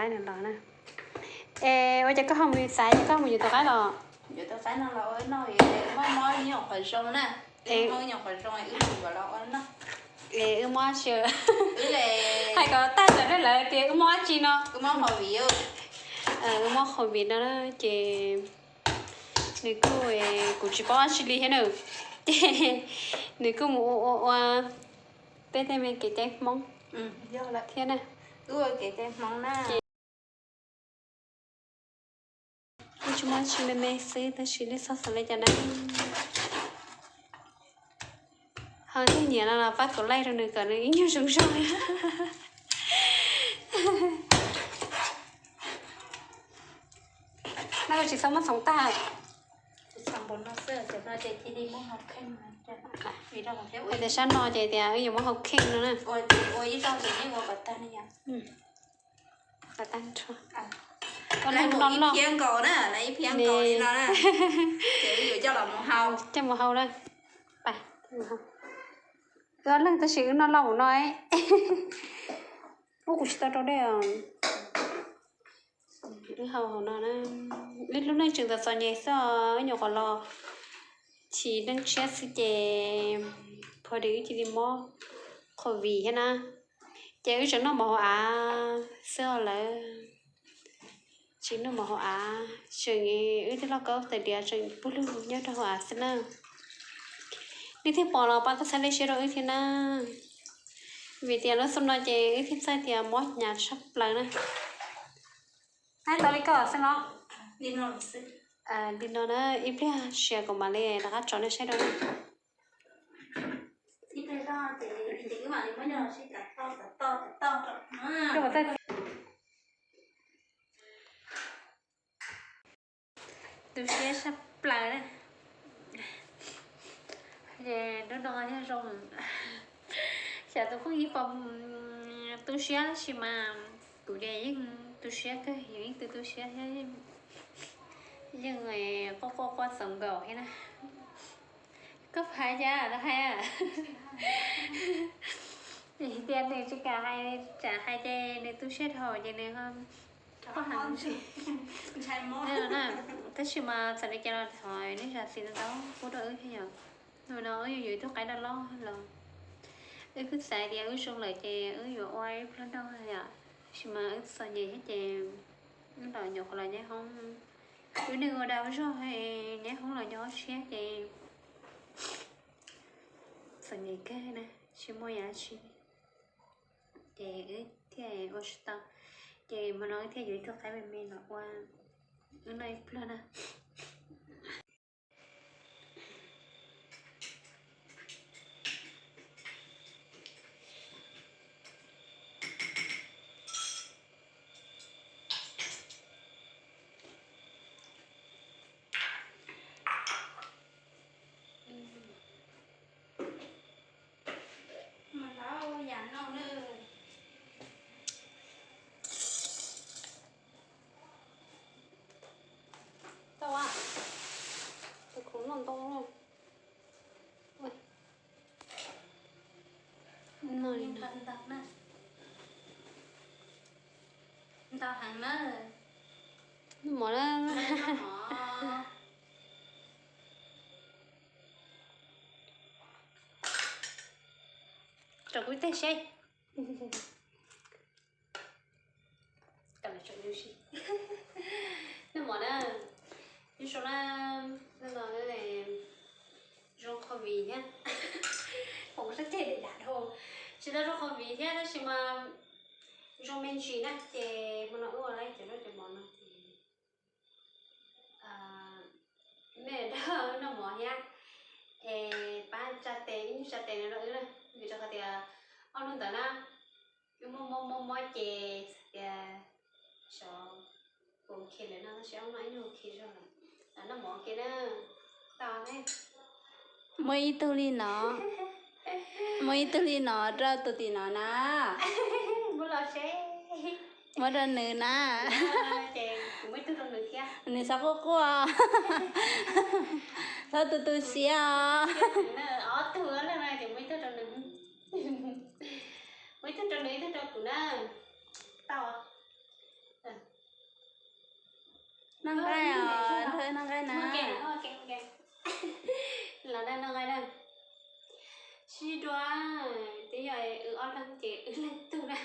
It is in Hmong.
Los na. Es ua cas koj ho mus xav es koj mus yuav tus qaib los? Yuav tus qaib no los ua noj, mob mob nyuam qhuav zoo na. Es mob nyuam qhuav zoo wb mus yuav los ua noj. Es wb mob dab tsi? Hais kom tag ntawm nej lawv tias wb mob dab tsi no. Wb mob covid no ces nws kuj, kuv tsis paub dab tsi li thiab na. Ces nws kuj mus ua ua ua peb tej me kev cai Hmoob thiab na. Kuj tsis muaj dab tsi, me me xwb tab sis nej txhob xav li cas na. Ho nej nyiam no los pab kom like rau nws kom nws ib nyuag zoo zoo. No koj tsis txhob muab txhoov tag. Hais tias sab no ces tias wb yuav muab hau kheej no na. Ua leej no loj, ib phiab nkaus li no na, ces wb yuav coj los mus hau, coj mus hau na. Wb ob leeg tab sis wb noj loj mus no. Ub, kuv tsis tau rau dej. Wb hau hauv no na. Wb lub neej tseem txom txom nyem xwb os, wb nyuam qhuav los chim neej tshiab xwb ces pho dis wb cia li mob covid thiab na. Ces wb tseem noj mov hauv av xwb os lawm. Tsis noj mov hauv av, tseem wb tej lauj kaub tais diav tseem pub lug nyob rau hauv av xwb na. Nej thiaj pom los pab txhawb like siab rau wb thiab na. Vim tias lub xyoo no ces wb thiaj txawj tias mob hnyav tshaj plaws na. Tau li koj xwb no. Li no na, ib pliag sia kuv mam li rov qab tso nej saib dua na. Tu siab sab plaws na. Ces hnub no thiaj zoo, xyov tus phooj ywg puas tu siab tab sis mas kuv ces yeej tu siab kawg, yus yeej tu tu siab thiab, yeej quaj quaj quaj txaus nkaus thiab na. Koj hais cas los hais, tias nws tsis kam hais, tsam hais ces nws tu siab dhau ces nws quaj heev. Tab sis mas txawm li cas los thov nej zam txim ntau ntau pub rau wb thiab yom. Hnub no wb yuav yuav ib tug qaib loj loj los, wb kuj xav tias wb zoo lawm ces wb yuav ua ib pluag noj yom. Tab sis mas wb txom nyem thiab ces wb los nyuam qhuav los nyob hoob, wb neeg ua dag ua zog, nyob hoob los nyob hoob siab ces txom nyem kawg na, tsis muaj yam dab tsi. Ces wb thiaj ua tsis tau, ces hmo no wb thiaj yuav ib tug qaib me me los ua wb noj ib pluag na. Tau, tus khoom noj ntau. Ntau heev na. Noj mov na. Rau kuv tej seb. Noj mov na, zoo na, zoo covid thiab. Foom sab ceg daim dav dhau, tsis tau zoo covid thiab tab sis mas zoo me ntsis na ces hmo no wb ua lawm cov zaub cov mov no ces nej nrog wb noj mov thiab es pab tsa tes ib nyuag tsa tes no rau wb na, vim rau qhov tias ob hnub ntawd na wb mob mob mob mob ces tias xyov puas ok lawm no tab sis ob hnub no ib nyuag ok zog lawm. Noj mov ua ke na, tau ne. Muaj ib tug li no, muaj ib tug li no rau tus tim no na. Muab los seb. Muab rau nws na. Ces kuv muab ib tug rau nws thiab. Nws txhob quaj quaj, txhob tu tu siab os. Ob tug na ces muab ib tug rau nws, muab ib tug rau nws ib tug rau kuv na. Tau. Noj nqaij os, noj nqaij na. Los da noj nqaij na. Sib dua, twb yog wb ob leeg ces wb leej tug na.